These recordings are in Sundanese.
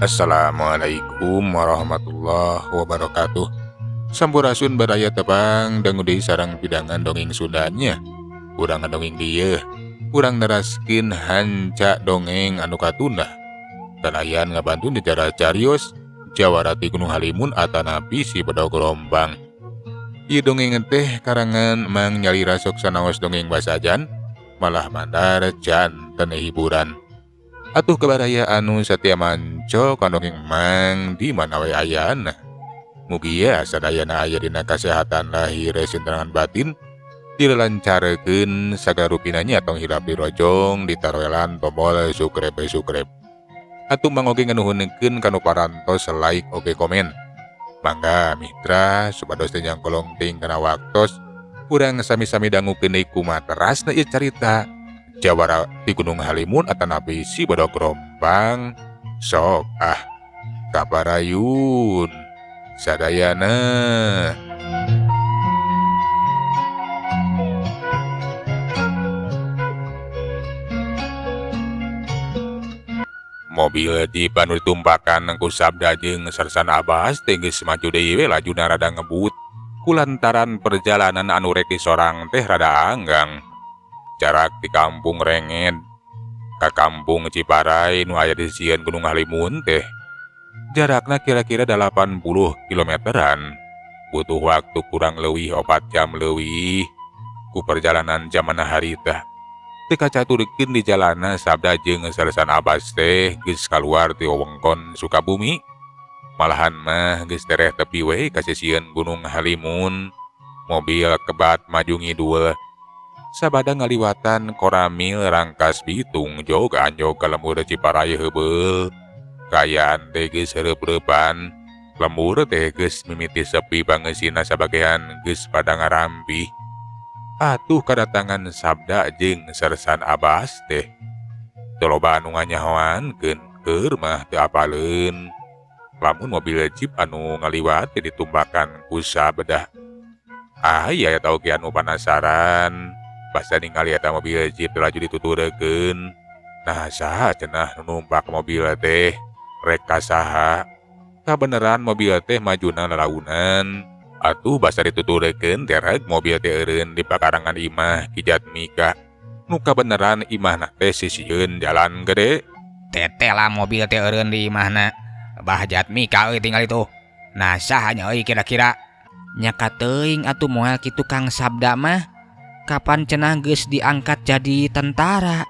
Assalamualaikum warahmatullahi wabarakatuh. Sampurasun baraya, tepang dangu deui sareng pidangan dongeng Sundanya. Urang ngadongeng dieu, urang neraskeun hanca dongeng anu katunda. Kalayan ngabantu nyejarah carios Jawara ti Gunung Halimun atanapi Si Bedog Rombang. Ieu dongeng teh karangan Mang Nyalira sok sanaos dongeng basajan, malah mandar janten hiburan. Atuh ka baraya anu satia manco ka dongeng Mang di mana we ayana. Mugia sadayana aya dina kasehatan lahir sareng batin, dilancarkeun sagala rupina nya, tong hilap dirojong, ditaroelan tombol subscribe subscribe. Atuh Mang oge nganuhunkeun kanu parantos like oge komen. Mangga mitra, supados teu nyangkolong teuing kana waktos, urang sami-sami dangukeun deui kumaha terasna ieu carita Jawara di Gunung Halimun atanapi Si Bedog Rombang. Sok ah, kaparayun sadayana. Mobil jeep anu ditumpakan ku Sabda jeung Sersan Abbas teh geus maju deui we, lajuna rada ngebut kulantaran perjalanan anu rek disorang teh rada anggang. Jarak di kampung Renged ka kampung Ciparai nu aya di sisieun Gunung Halimun teh jarakna kira-kira 80 kilometeran. Butuh waktu kurang leuwih 4 jam leuwih ku perjalanan zaman harita. Teu kacaturkeun di jalana, Sabda jeung Sersan Abbas teh geus kaluar ti wewengkon Sukabumi. Malahan mah geus tereh tepi we ka sisieun Gunung Halimun. Mobil kebat maju ngidul. Sabada ngaliwatan Koramil Rangkas Bitung, jog anjog ka lembur Ciparai heubeul. Kaayaan teh geus reup-reupan. Lembur teh geus mimiti sepi, pangeusina sabagean geus pada ngarampih. Atuh kadatangan Sabda jeung Sersan Abbas teh teu loba anu nganyahoankeun, keur mah teu apaleun lamun mobil jeep anu ngaliwat teh ditumbakan ku Sabda. Aya eta oge anu panasaran basa ningali eta mobil jeep laju dituturkeun. Nah, saha cenah nu numpak mobil teh, rek ka saha? Kabeneran mobil teh majuna lalaunan. Atuh basa dituturkeun tereg mobil teh eureun di pakarangan imah Ki Jatmika nu kabeneran imahna teh sisieun jalan gede. Teteh lah, mobil teh eureun di imahna Bah Jatmika euy, tinggal itu. Nah, saha nya euy kira-kira? Nya kateuing atuh, moal kitu. Kang Sabda mah kapan cenah geus diangkat jadi tentara,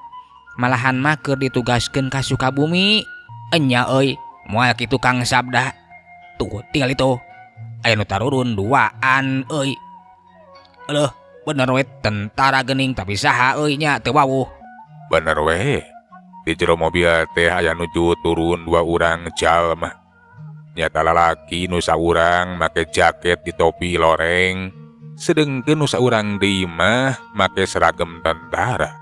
malahan mah keur ditugaskeun ka Sukabumi. Enya euy, moal kitu Kang Sabda. Tuh, tinggal itu aya nu tarurun duaan euy. Leuh, bener we tentara geuning, tapi saha euy nya, teu wawuh. Bener we, di jero mobil teh aya nuju turun dua urang jalma. Nyata lalaki, nu saurang make jaket di topi loreng, sedengkeun nu saurang deui mah make seragam tentara.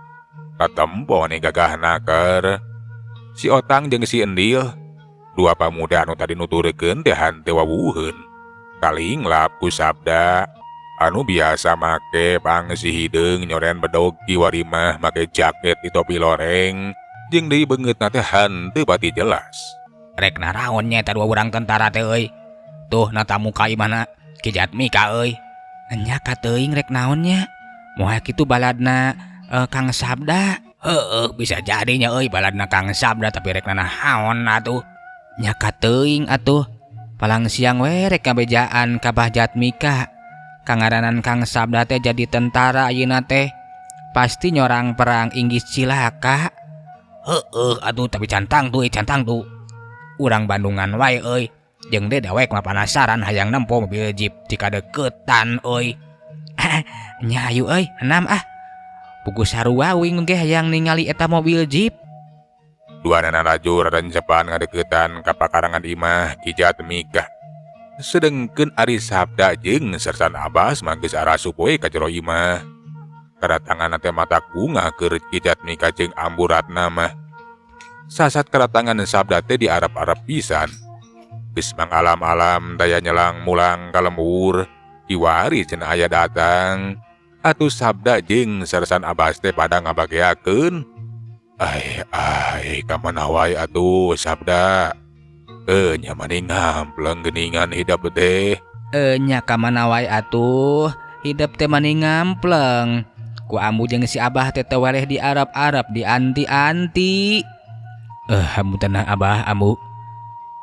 Katempo nih gagah naker. Si Otang jeung si Endil, dua pamuda anu tadi nuturkeun teh, henteu wawuheun. Kalinglap ku Sabda. Anu biasa make pangsi hideung nyoren bedog, kiwari mah make jaket di topi loreng, jeung deui beungeutna teh henteu pati jelas. Rek naraon nya eta dua urang tentara teh euy? Tuh, natamu ka imahna Ki Jatmika euy. Nya kateuing rek naon nya, moal kitu baladna Kang Sabda. Heeh, bisa jadi nya euy baladna Kang Sabda, tapi rek nanaon atuh? Nya kateuing atuh, palang siang we rek ngabejaan ka Bah Jatmika. Kangaranan Kang Sabda teh jadi tentara ayeuna teh pasti nyorang perang inggis cilaka. Heeh atuh, tapi cantang tuh, cantang tuh urang Bandungan wae euy. Jeung teh dewek mah penasaran hayang nempo mobil jeep jika deketan euy. Nya ayu euy, enam ah, puguh sarua uing ge hayang ningali eta mobil jeep. Duanana laju rarencepan ngadeukeutan ka pakarangan imah Ki Jatmika. Sedengkeun ari Sabda jeung Sersan Abbas mah geus arasup we ka jero imah. Kadatangan teh matak bungah keur Ki Jatmika jeung Ambu Ratna mah. Sasat kedatangan Sabda teh diarep-arep pisan. Geus mang alam-alam daya nyelang mulang ka lembur, kiwari cenah aya datang. Atuh Sabda jeung Sersan Abbas teh pada ngabageakeun. Ai ai, ka mana wae atuh Sabda? Nya mani ngampleng geuningan hidep teh. Nya ka mana wae atuh, hidep teh mani ngampleng. Ku ambu jeung si Abah teh teu weleh di Arab-Arab dianti-anti. Hapunten Abah, ambu.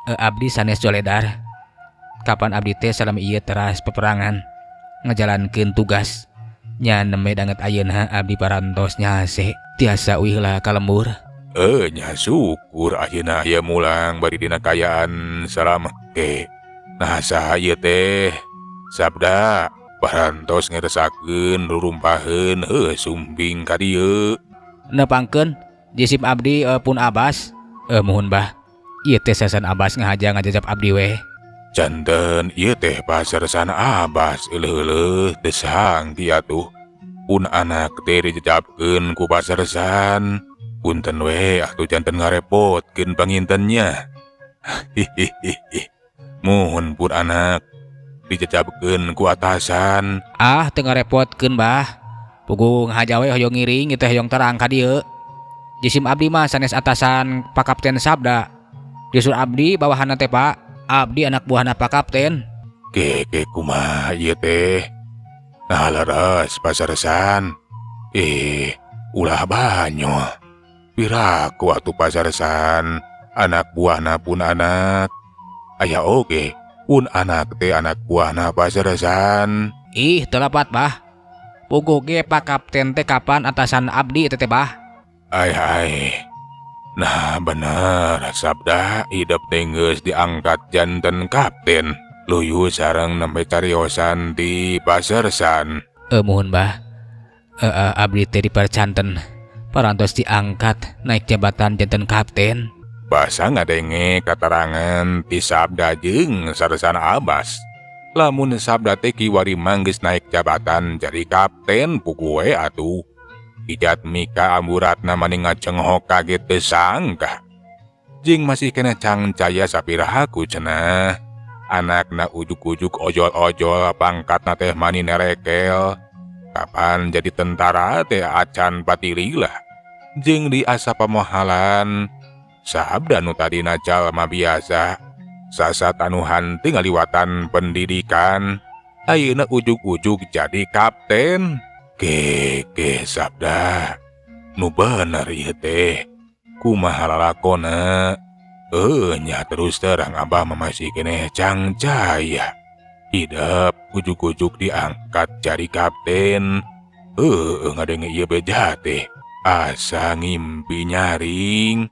Abdi sanes joledar. Kapan abdi teh salami ieu teras peperangan ngajalankeun tugas. Nya nembe danget ayeuna abdi parantos nyase tiasa uih lah ka lembur. Nya syukur ayeuna aya mulang bari dina kaayaan salamet ge. Nah saha ieu teh? Sabda parantos ngeresakeun rurumpaheun heuh sumping ka dieu. Nepangkeun jisim abdi pun Abbas. Muhun bah. Ieu teh Sersan Abbas ngahaja ngajajap abdi weh. Janten ieu teh Pak Sersan Abbas euleuh-euleuh teu sangki atuh. Pun anak teh dijejapkeun ku Pak Sersan. Punten we atuh janten ngarepotkeun pangintennya. Hihihi. Muhun pun anak dijejapkeun ku atasan. Ah teu ngarepotkeun bah. Puguh ngahaja we hoyong ngiring ieu teh hoyong terang ka dieu. Jisim abdi mah sanes atasan Pak Kapten Sabda. Justru abdi bawahanna teh Pak. Abdi anak buahna Pak Kapten. Ke kumaha ieu teh? Nah leres Pak Sersan. Ulah banyol. Piraku atuh Pak Sersan, anak buahna pun anak. Aya oge pun anak teh anak buahna Pak Sersan. Ih, teu lepat bah. Puguh ge Pak Kapten teh kapan atasan abdi teh teh bah. Ai ai. Nah bener Sabda hidep teh geus diangkat janten kapten. Luyu sareng nembe cariosan ti Pak Sersan. Muhun bah. Abdi teh dipercanten. Parantos diangkat naik jabatan janten kapten. Basa ngadenge katarangan ti Sabda jeung Sersan Abbas. Lamun Sabda teh kiwari mah geus naik jabatan jadi kapten puguh we atuh. Ijat Mika amburatna mani ngacenghok kaget teu sangka. Jeung masih kena cangcaya sapirahaku cenah. Anakna ujug-ujug ojol-ojol pangkatna teh mani nerekel. Kapan jadi tentara teh acan patililah. Jeung diasa pamohalan. Sabda nu tadina jalma biasa. Sasat anu henteu ngaliwatan pendidikan. Ayeuna ujug-ujug jadi kapten. Keke Sabda. Nu bener ieu teh. Kumaha lalakona? Nya terus terang abah mah masih keneh cangcaya. Hidep ujug-ujug diangkat jadi kapten. Ngadenge ieu beja teh. Asa ngimpi nyaring.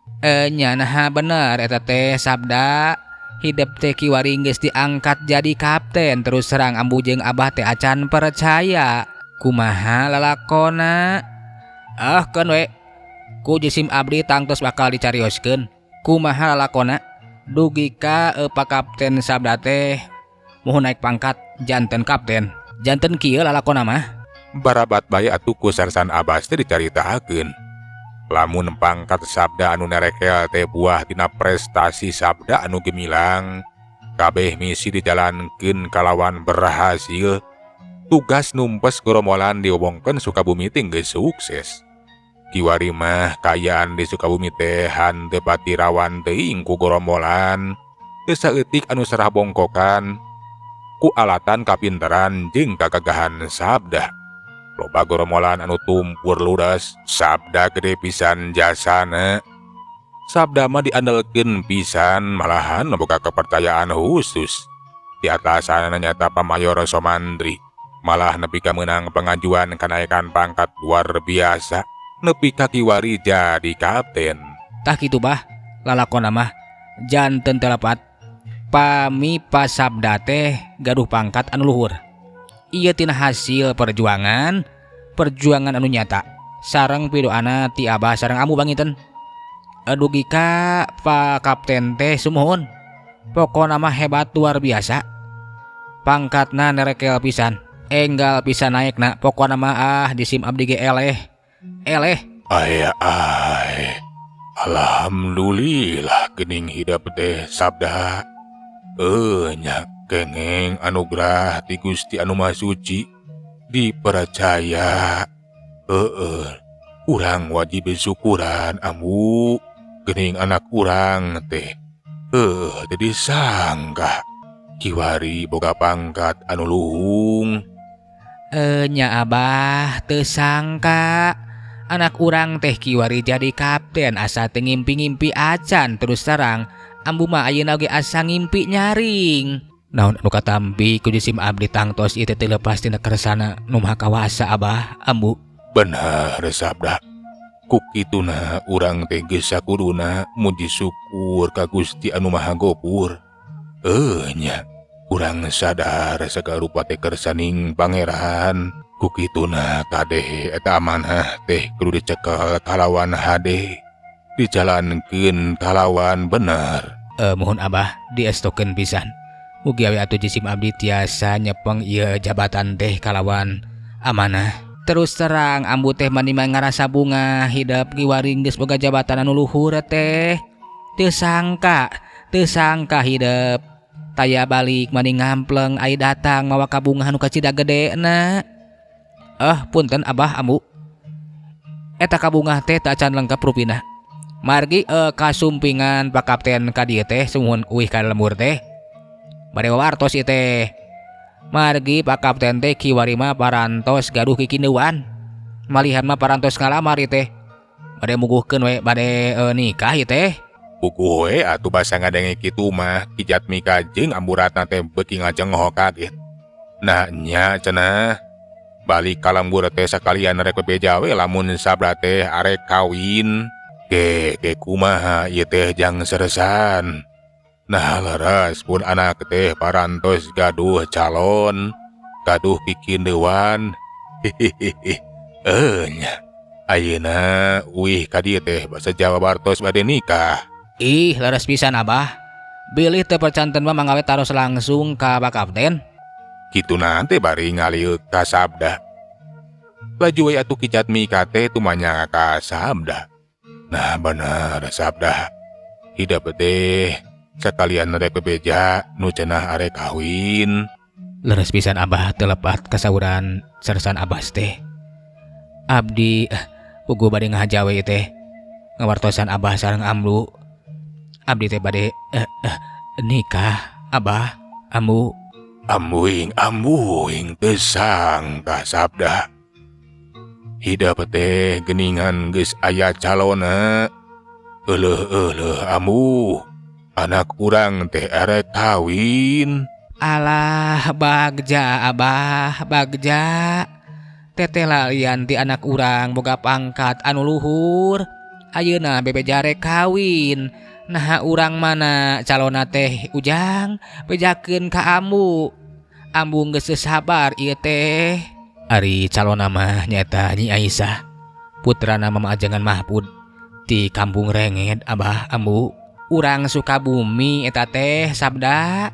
Nya naha bener eta teh Sabda. Hidep teh kiwari geus diangkat jadi kapten. Terus serang ambu jeung abah teh acan percaya. Kumaha lalakona? Ah keun we. Ku jisim abdi tangtos bakal dicarioskeun. Kumaha lalakona? Dugi ka Pak Kapten Sabda teh muhun naik pangkat janten kapten. Janten kieu lalakona mah. Barabat bae atuh ku Sersan Abbas teh dicaritakeun. Lamun pangkat Sabda anu nerekel teh buah tina prestasi Sabda anu gemilang. Kabeh misi dijalankeun kalawan berhasil. Tugas numpes gerombolan diobongkeun Sukabumi teh geus sukses. Kiwari mah kaayaan di Sukabumi teh henteu pati rawan teuing ku gerombolan. Teu saeutik anu sarah bongkokan ku alatan kapinteran jeung kagagahan Sabda. Loba gerombolan anu tumpur ludes, Sabda gede pisan jasana. Sabda mah diandelkeun pisan malahan boga kepercayaan khusus. Di atasanna nyata Pak Mayor Somandri. Malah nepi ka meunang pengajuan kenaikan pangkat luar biasa. Nepi ka kiwari jadi kapten. Tah kitu bah, lalakona mah janten teu lepat. Pami Pak Sabda teh gaduh pangkat anu luhur. Ieu tina hasil perjuangan, perjuangan anu nyata. Sareng pidoana ti abah sareng ambu bangiten. Dugi ka Pak Kapten teh sumuhun. Pokona mah hebat luar biasa. Pangkatna nerekel pisan. Enggal pisan naekna. Pokona mah ah jisim abdi ge eleh. Eleh. Ai ai. Alhamdulillah geuning hidep teh Sabda. Nya kengeng anugerah ti Gusti anu Maha Suci dipercaya. Urang wajib syukuran ambu geuning anak urang teh. Heuh, teu disangka kiwari boga pangkat anu luhung. Nya Abah, teu sangka anak urang teh kiwari jadi kapten, asa teu ngimpi-ngimpi acan. Terus terang ambu mah ayeuna oge asa ngimpi nyaring. Naon anu katampi ku jisim abdi tangtos ieu teh teu leupas tina kersana Nu Maha Kawasa, Abah, Ambu. Bener, Sabda. Ku kituna urang teh geus sakuduna muji syukur ka Gusti Anu Maha Gopur. Eh nya, urang sadar sagala rupa teh kersaning Pangeran. Ku kituna kade eta amanah teh kudu dicekel kalawan hade. Dijalankeun kalawan bener. Muhun Abah, diestokeun pisan. Mugi we atuh jisim abdi tiasa nyepeng ieu jabatan teh kalawan amanah. Terus terang ambu teh mani ngarasa bungah hidep kiwari geus boga jabatan anu luhur teh. Teu sangka, teu sangka hidep. Taya balik mani ngampleng ai datang mawa kabungahan nu kacida gedena. Eh, punten Abah, Ambu. Eta kabungah teh teu acan lengkap rupina. Margi kasumpingan Pak Kapten ka dieu teh sumuhun uih ka lembur teh. Bade wawartos ieu teh. Margi Pak Kapten teh kiwari mah parantos gaduh kikindeuan. Malihan mah parantos ngalamar ieu teh. Bade muguhkeun we bade nikah ieu teh. Puguh we atuh basa ngadenge kitu mah Ki Jatmika jeung Ambu Ratna teh beuki ngajengoh kaget. Nah nya cenah balik ka lembur teh sakalian rek bebeja we lamun Sabda teh arek kawin. Ge ge kumaha ieu teh jang Sersan. Nah leres pun anak teh parantos gaduh calon, gaduh kikindeuan. Hihihi. Eh nya. Ayeuna uih ka dieu teh basa Jawa wartos bade nikah. Ih, leres pisan Abah. Bilih teu percanten mah mangga we taros langsung ka Pak Kapten. Kitu teh bari ngaliuk ka Sabda. Laju we atuh Ki Jatmika teh tumanya ka Sabda. Nah bener, Sabda. Hidep teh sakalian rek bebeja nu cenah arek kawin. Leres pisan Abah, teu lepat kasauran Sersan Abbas teh. Abdi puguh bade ngahaja we teh. Ngawartosan Abah sareng Ambu. Abdi teh bade nikah, Abah, Ambu. Ambuing ambuing, teu sangka Sabda. Hidep teh geningan geus aya calonna. Euleuh euleuh, Ambu. Anak urang teh arek kawin. Alah, bagja Abah, bagja. Teteh lalian ti anak urang boga pangkat anu luhur. Ayeuna bebeja rek kawin. Nah urang mana calonna teh, Ujang, bejakeun ka Ambu. Ambu geus teu sabar ieu teh. Ari calonna mah nyaeta Nyi Aisyah, putrana Mama Ajengan Mahpud ti Kampung Renged, Abah, Ambu. Urang Sukabumi eta teh, Sabda.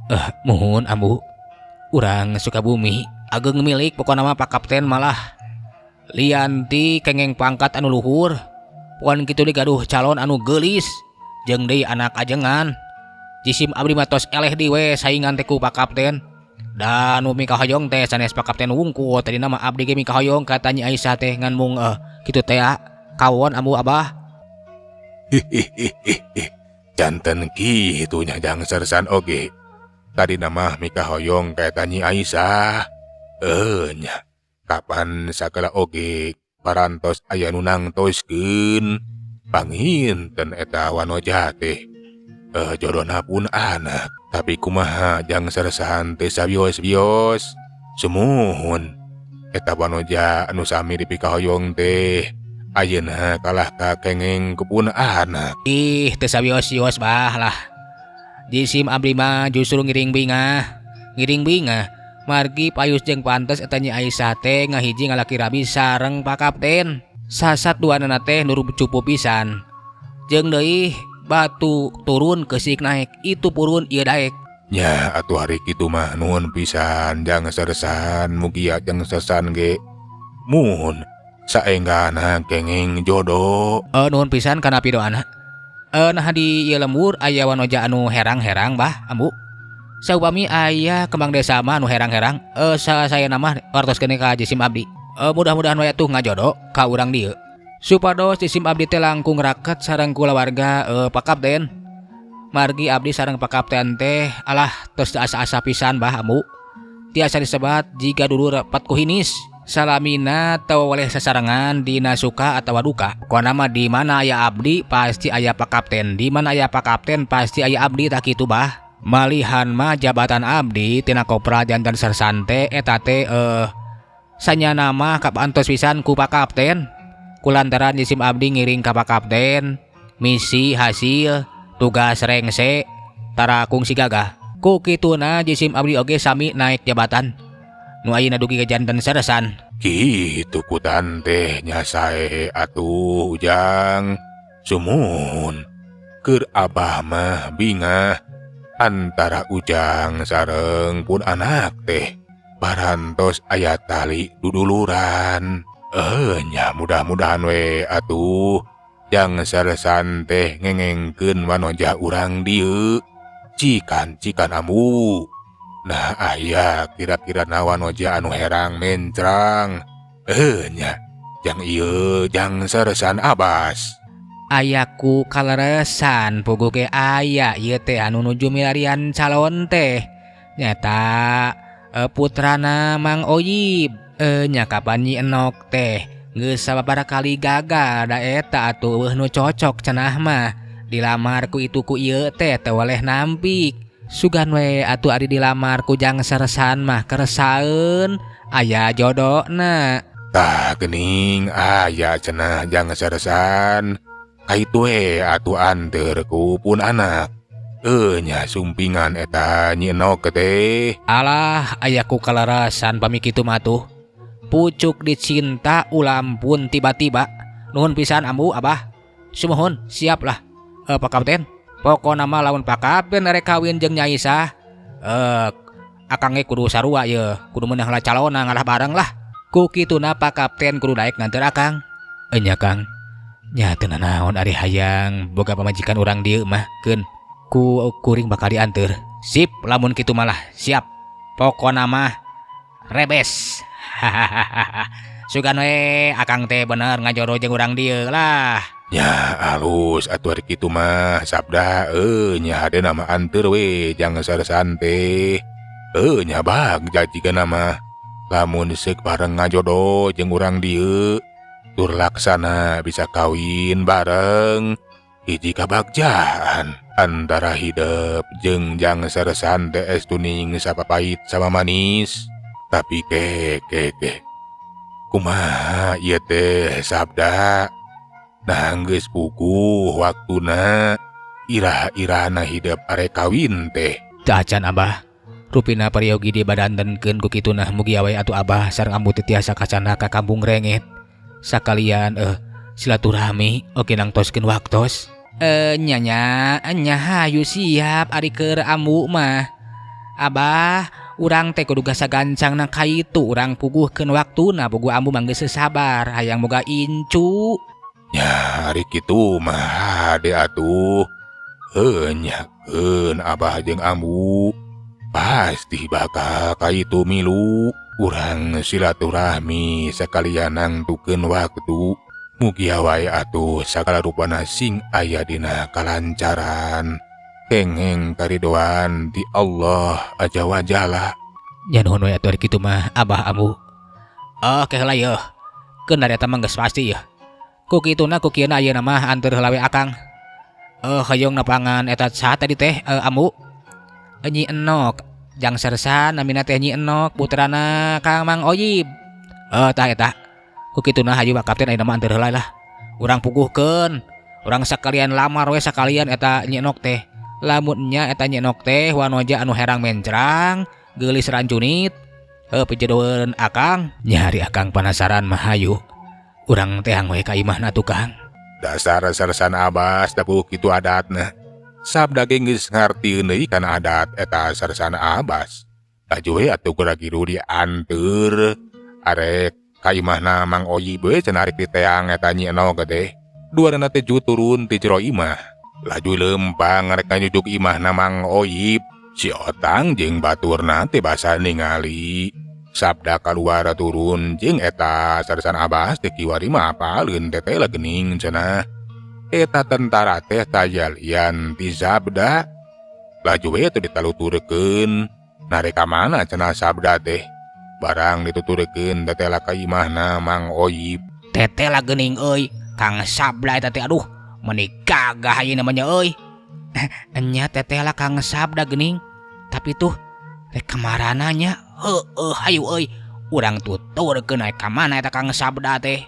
Eh, muhun Ambu. Urang Sukabumi ageng milik pokona mah Pak Kapten malah. Lian ti kengeng pangkat anu luhur. Pokon kitu deui gaduh calon anu geulis jeung deui anak ajengan. Jisim abdi mah tos eleh deui we saingan teh ku Pak Kapten. Dan nu mikahoyong teh sanes Pak Kapten wungkul, tadina mah abdi ge mikahoyong ka Nyi Aisyah teh ngan mung kitu teh kawon, Ambu, Abah. Hihihihi. Janten kitu nya jang Sersan oge. Tadina mah mikahoyong ka eta Nyi Aisyah. Eh nya. Kapan sagala oge parantos aya nu nangtoskeun. Panginten eta wanoja teh. Eh, jodona pun anak. Tapi kumaha jang Sersan teh sabios-bios. Sumuhun. Eta wanoja anu sami dipikahoyong teh ayeuna kalah ka kengeng ku pun anak. Ih, teu sabios-bios, Bah lah. Jisim abdi mah justru ngiring bingah. Ngiring bingah. Margi payus jeung pantes eta Nyi Aisyah teh ngahiji ngalaki rabi sareng Pak Kapten. Sasat duanana teh nurub cupu pisan. Jeung deui batu turun keusik naek, itu purun ieu daek. Nya atuh hari kitu mah nuhun pisan jang Sersan, mugia jang Sersan ge. Muhun saenggana kenging jodoh. Eh, nuhun pisan kana pidoana. Eh, nah di ieu lembur aya wanoja anu herang-herang, Bah, Ambu? Saupami aya kembang desa mah anu herang-herang, saya mah wartoskeun ka jisim abdi. Mudah-mudahan we atuh ngajodo ka urang dieu. Supados jisim abdi teh langkung raket sareng kulawarga Pak Kapten. Margi abdi sareng Pak Kapten teh alah tos teu asa-asa pisan bah ambu. Tiasa disebat jiga dulur pat kuhinis. Salamina teu weleh sasarengan dina suka atawa duka. Pokona mah di mana aya abdi pasti aya Pak Kapten, di mana aya Pak Kapten pasti aya abdi tah kitu bah. Malihan mah jabatan abdi tina kopral janten sersan teh eta teh sanyana mah kapantos pisan ku Pak Kapten. Kulantaran jisim abdi ngiring ka Pak Kapten, misi hasil tugas rengse tara kungsi gagah. Ku kituna jisim abdi oge sami naik jabatan. Nu ayeuna dugi ka janten sersan. Kitu kutan teh nya sae atuh Ujang. Sumuhun keur abah mah bingah antara Ujang sareng pun anak teh parantos aya tali duduluran. Nya mudah-mudahan we atuh jang sersan teh ngengengkeun wanoja urang dieu. Cikan-cikan ambu. Nah aya kira-kira na wanoja anu herang mencrang. Nya jang ieu jang sersan Abbas. Aya ku kaleresan puguh ge aya ieu teh anu nuju milarian calon teh. Nyata putrana Mang Oyib. Nya kapan Nyi Enok teh geus sababaraha kali gagal da eta atuh eueuh nu cocok cenah mah. Dilamar ku itu ku ieu teh teu weleh nampik. Sugan we atuh ari dilamar ku jang sersan mah keresaeun aya jodona. Tah geuning aya cenah jang sersan. Kaitu we atuh anteur ku pun anak. Nya sumpingan eta Nyi Enok teh. Alah aya ku kalarasan pami kitu mah tuh. Pucuk dicinta ulam pun tiba-tiba. Nuhun pisan ambu abah. Sumuhun siap lah. Pak Kapten. Pokona mah lamun Pak Kapten rek kawin jeung Nyai Isah, akang ge kudu sarua ye, kudu meunang heula calonna ngalah bareng lah. Ku kituna Pak Kapten kudu daek nganteur akang. Nya Kang. Nya teu nanaon ari hayang boga pamajikan urang dieu mah keun ku kuring bakal dianteur. Sip lamun kitu malah siap. Pokona mah rebes. Sugan we akang teh bener ngajodoh jeung urang dieu lah. Nya alus atuh ari kitu mah sabda nya hadena mah anteur we jang sersan teh. Nya bagja jigana mah lamun seuk bareng ngajodoh jeung urang dieu tur laksana bisa kawin bareng hiji kabagjaan antara hidep jeung jang sersan teh estu ning sapapait sama manis. Tapi ke ke ke kumaha ieu teh sabda? Nah geus puguh waktuna irah-irahna hidep arek kawin teh. Teu acan abah. Rupina peryogi dibadantenkeun ku kituna mugi we atuh abah sareng ambu teh tiasa kacana ka kampung Rengit. Sakalian silaturahmi oge nangtoskeun waktos. Nya nya nya hayu siap ari keur ambu mah. Abah urang teh kudu gasagancangna ka itu urang puguhkeun waktuna puguh ambu mah geus sabar hayang boga incu. Nya ari kitu mah hade atuh. Nya keun abah jeung ambu pasti bakal ka itu milu. Urang silaturahmi sakalian nangtukeun waktu. Mugia wae atuh sagala rupana sing aya dina kalancaran. Kengeng karidoan ti Allah aja wajala. Nya nuhun we atuh ari kitu mah abah ambu. Oke heula yeuh. Keun ari eta mah geus pasti yeuh. Ku kituna ku kieuna ayeuna mah anteur heula we akang. Hoyong nepangan eta saha tadi teh ambu? Nyi Enok. Jang sersan namina teh Nyi Enok putrana Kang Mang Oyib. Tah eta. Ku kituna hayu Pak Kapten ayeuna mah anteur heula lah. Urang puguhkeun. Urang sakalian lamar we sakalian eta Nyi Enok teh. Lamun nya eta Nyi Enok teh wanoja anu herang mencrang, geulis rancunit. Pijodoheun akang. Nya ari akang penasaran mah hayu. Urang teh we ka imahna tuh Kang. Dasar sersan Abbas da puguh kitu adatna. Sabda ge geus ngartieun deui kana adat eta sersan Abbas. Laju we atuh geura giru dianteur. Arek ka imahna Mang Oyib we cenah arek diteang eta Nyi Enok teh. Duanana teh ju turun ti jero imah. Laju lempang arek nganyujuk imahna Mang Oyib. Si Otang jeung baturna teh basa ningali. Sabda kaluar turun jeung eta sersan Abbas teh kiwari mah apaleun teteh lah geuning cenah. Eta tentara teh taya lian ti Sabda. Laju we teu ditaluturkeun. Nah, rek ka mana cenah Sabda teh. Barang dituturkeun tetela ka imahna Mang Oyib. Tetela geuning euy, Kang Sabda eta teh, aduh, meuni gagah ayeuna mah nya euy. Enya tetela Kang Sabda geuning. Tapi tuh rek kamarana nya? Heueuh, hayu euy. Urang tuturkeun rek ka mana eta Kang Sabda teh.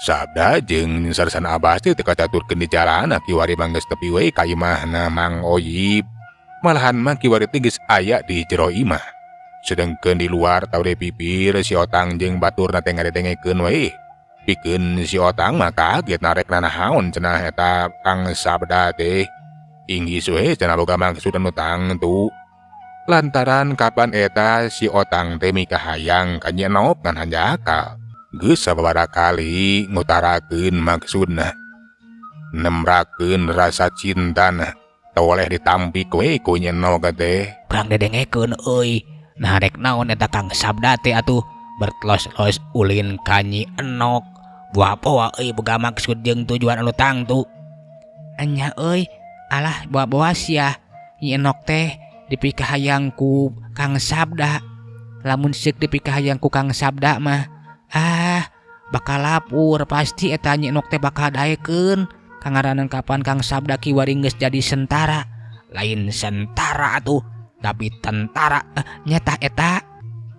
Sabda jeung Sersan Abbas teh teu kacaturkeun di jalana, kiwari mah geus tepi we ka imahna Mang Oyib. Malahan mah kiwari teh geus aya di jero imah. Sedengkeun di luar tawre pipir si Otang jeung baturna teh ngadedengekeun we. Pikeun si Otang mah kaget, na rek nanahaon cenah eta Kang Sabda teh. Inggis we cenah boga maksud anu tangtu. Lantaran kapan eta si Otang teh mikahayang ka Nyi Enok ngan hanjakal. Geus sababaraha kali ngutarakeun maksudna. Nemrakeun rasa cintana. Toleh ditampik we ku Nyi Enok teh. Urang dedengekeun euy. Nah, rek naon eta Kang Sabda teh atuh bertelos-los ulin ka Nyi Enok. Buah-poa euy boga maksud jeung tujuan anu tangtu. Enya euy, alah, bawa-bawa sia. Nyi Enok teh dipikahayang ku Kang Sabda. Lamun seuk dipikahayang ku Kang Sabda mah, ah, bakal lapur pasti eta Nyi Enok teh bakal daekeun. Kangaranan kapan Kang Sabda kiwari geus jadi sentara. Lain sentara atuh, tapi tentara. Nyata eta.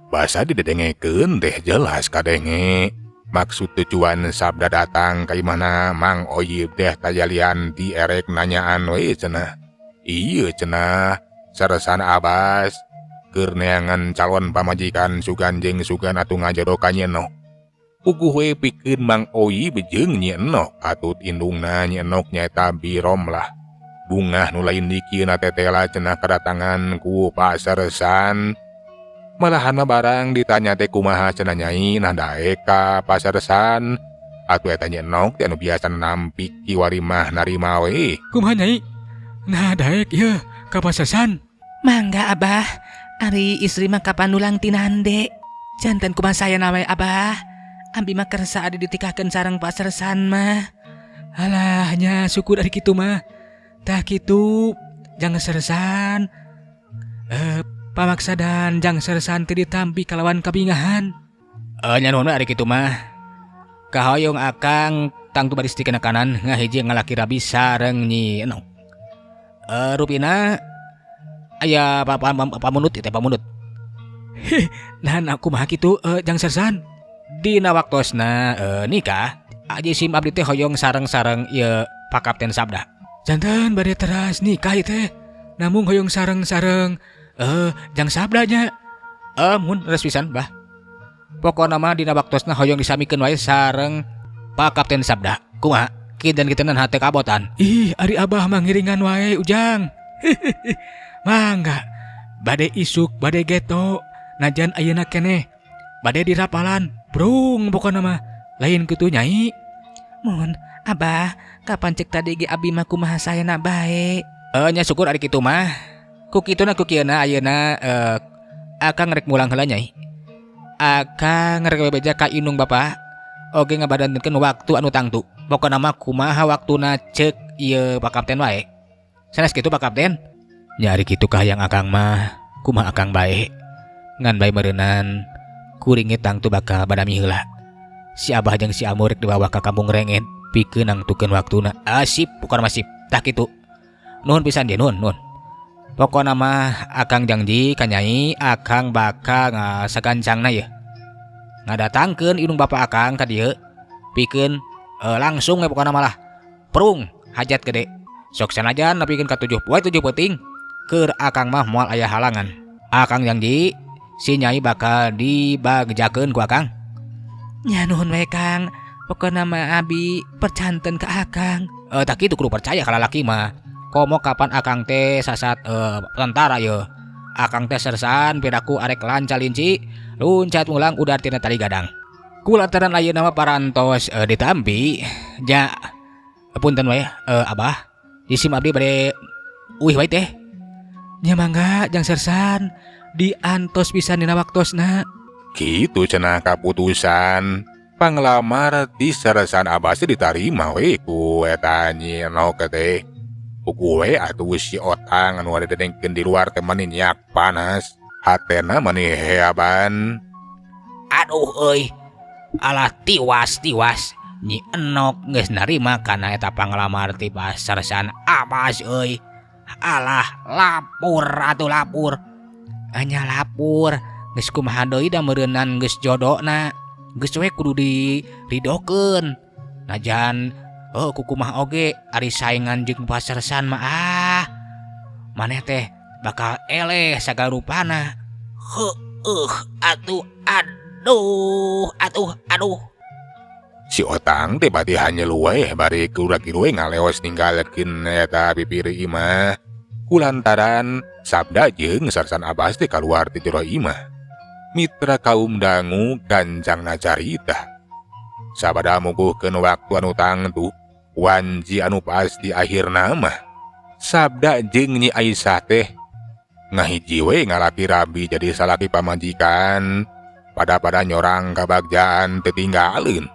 Basa didedengekeun teh jelas kadenge. Maksud tujuan Sabda datang ka imahna Mang Oyib teh taya lian ti erek nanyaan we cenah. Ieu cenah Sersan Abbas keur neangan calon pamajikan, sugan jeung sugan atuh ngajodoh ka Nyi Enok. Puguh we pikeun Mang Oyib jeung Nyi Enok katut indungna Nyi Enok nyaeta Bi Romlah. Bungah nu lain dikieuna tetela cenah kedatangan ku Pak Sersan. Malahan mah barang ditanya teh kumaha cenah Nyai, nah daek ka Pak Sersan. Atuh eta Nyi Enok teh anu biasa nampik kiwari mah narima we. Kumaha, Nyai? Nah, daek ieu ka Pak Sersan? Mangga, Abah, ari istri mah kapan nulang tinande. Janten kumaha saya we Abah. Ambi mah kersa adi ditikahkeun sareng Pak Sersan mah. Alah nya, syukur ari kitu mah. Tah kitu jang Sersan. Pamaksadan jang Sersan teh ditampi kalawan kabingahan. Nya nuhun we ari kitu mah. Kahoyong akang tangtu baris kanan ngahiji ngalaki rabi sareng Nyi Enok. Rupina aya pa, pa, pa, pamunut teh, pamunut. Nah, aku mah kitu jang Sersan. Dina waktosna nikah, aji sim abdi teh hoyong sareng-sareng ieu Pak Kapten Sabda. Janten bade teras nikah ieu teh. Namung hoyong sareng-sareng jang Sabda nya. Mun leres pisan, Bah. Pokona mah dina waktosna hoyong disamikeun wae sareng Pak Kapten Sabda. Kumaha? Kinten-kintenan hate kabotan. Ih, ari Abah mah ngiringan wae, Ujang. Mangga. Bade isuk, bade geto, najan ayeuna keneh. Bade dirapalan, brung pokona mah. Lain kitu, Nyai? Mun Abah, kapan cek tadi ge abi mah kumaha sayana bae. Nya syukur ari kitu mah. Ku kituna ku kieuna ayeuna akang rek mulang heula, Nyai. Akang rek bebeja ka indung bapa. Oge ngabadankeun waktu anu tangtu. Pokona mah kumaha waktuna cek ieu Pak Kapten wae. Sanes kitu, Pak Kapten? Nya ari kitu kahayang akang mah, kumaha akang bae. Ngan bae meureunan kuring ge tangtu bakal badami heula. Si Abah jeung si Amur rek dibawa ka kampung Renged pikeun nangtukeun waktuna. Ah, sip, pokona mah sip. Tah kitu. Nuhun pisan je, nuhun, nuhun. Pokona mah akang janji ka Nyai, akang bakal sagancangna ye. Ngadatangkeun indung bapa akang ka dieu pikeun langsung we pokona malah. Prung hajat gede. Sok sanajan nepikeun ka 7 poe 7 peuting keur akang mah moal aya halangan. Akang janji si Nyai bakal dibagjakeun ku akang. Nya nuhun we, Kang. Pokona mah abi percanten ka akang. Tah kitu kudu percaya ka lalaki mah. Komo kapan akang teh sasat tentara ye. Akang teh sersan pidaku arek lanca linci, luncat mulang udar tina tali gadang. Kulantaran ayeuna mah parantos ditampi nya, punten wae Abah. Jisim abdi bade uih wae teh. Nya mangga jang Sersan, diantos pisan dina waktosna. Kitu cenah kaputusan. Panglamar ti Sersan Abbas ditarima we ku eta Nyi Enok teh. Puguh we atuh si Otang anu ngadengkeun di luar teh mani nyiak panas. Hatena mani heaban. Aduh euy. Alah tiwas tiwas. Nyi Enok geus narima kana eta panglamar ti Pak Sersan Abbas euy. Alah lapur atuh lapur. Anya lapur geus kumaha deui da meureunan geus jodona. Geus we kudu diridokeun. Najan oh kukumaha oge ari saingan jeung Pak Sersan mah ah. Maneh teh bakal eleh sagala rupana. Heueuh atuh aduh atuh aduh. Si Otang teh bati hanya we bari kura-kira we ngaleos ninggalkeun eta pipir imah. Kulantaran Sabda jeung Sersan Abbas teh kaluar ti jero imah. Mitra kaum dangu gancangna carita. Sabada muguhkeun waktu anu tangtu, wanci anu pasti akhirna mah. Sabda jeung Nyi Aisyah teh ngahiji we ngalaki rabi jadi salaki pamajikan, pada-pada nyorang kabagjaan teu tinggaleun.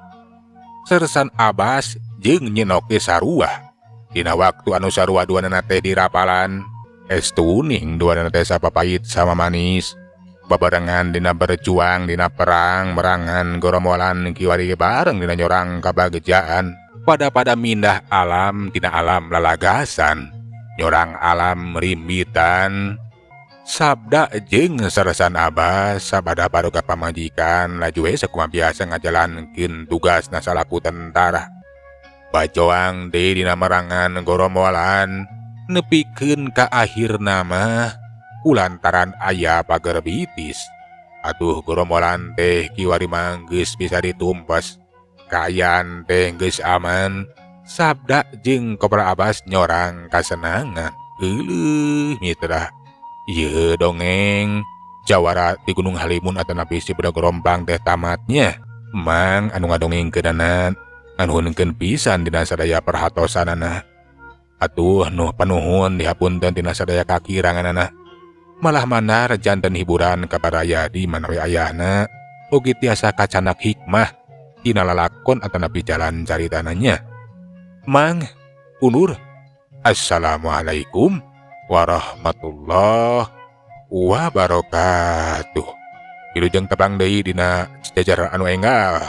Sersan Abbas jeung Nyi Enok ge sarua. Dina waktu anu sarua duanana teh dirapalan, estuning duanana teh sapapait sama manis. Babarengan dina berjuang dina perang merangan goromolan kiwari bareng dina nyorang kabagjaan. Pada-pada mindah alam dina alam lalagasan, nyorang alam rimbitan. Sabda jeung Sersan Abbas sabada baroga pamajikan laju we sakumaha biasa ngajalankeun tugasna salaku tentara. Bajoang deui dina merangan goromolan nepikeun ka akhirna mah kulantaran aya pagerbitis. Atuh goromolan teh kiwari mah geus bisa ditumpes. Kaayaan teh geus aman. Sabda jeung Kopral Abbas nyorang kasenangan. Euleuh mitra. Ieu dongeng jawara di Gunung Halimun atanapi si Bedog Rompang teh tamatnya. Mang anu ngadongengkeunana nganuhunkeun pisan dina sadaya perhatosanana. Atuh nuh panuhun dihapunten tina sadaya kakiranganana. Malah mandar janten hiburan ka baraya di mana we ayana ugi tiasa kacanak hikmah tina lalakon atanapi jalan caritananya. Mang undur. Assalamualaikum warahmatullahi wabarakatuh. Wilujeng tepang deui dina jajaran anu enggal.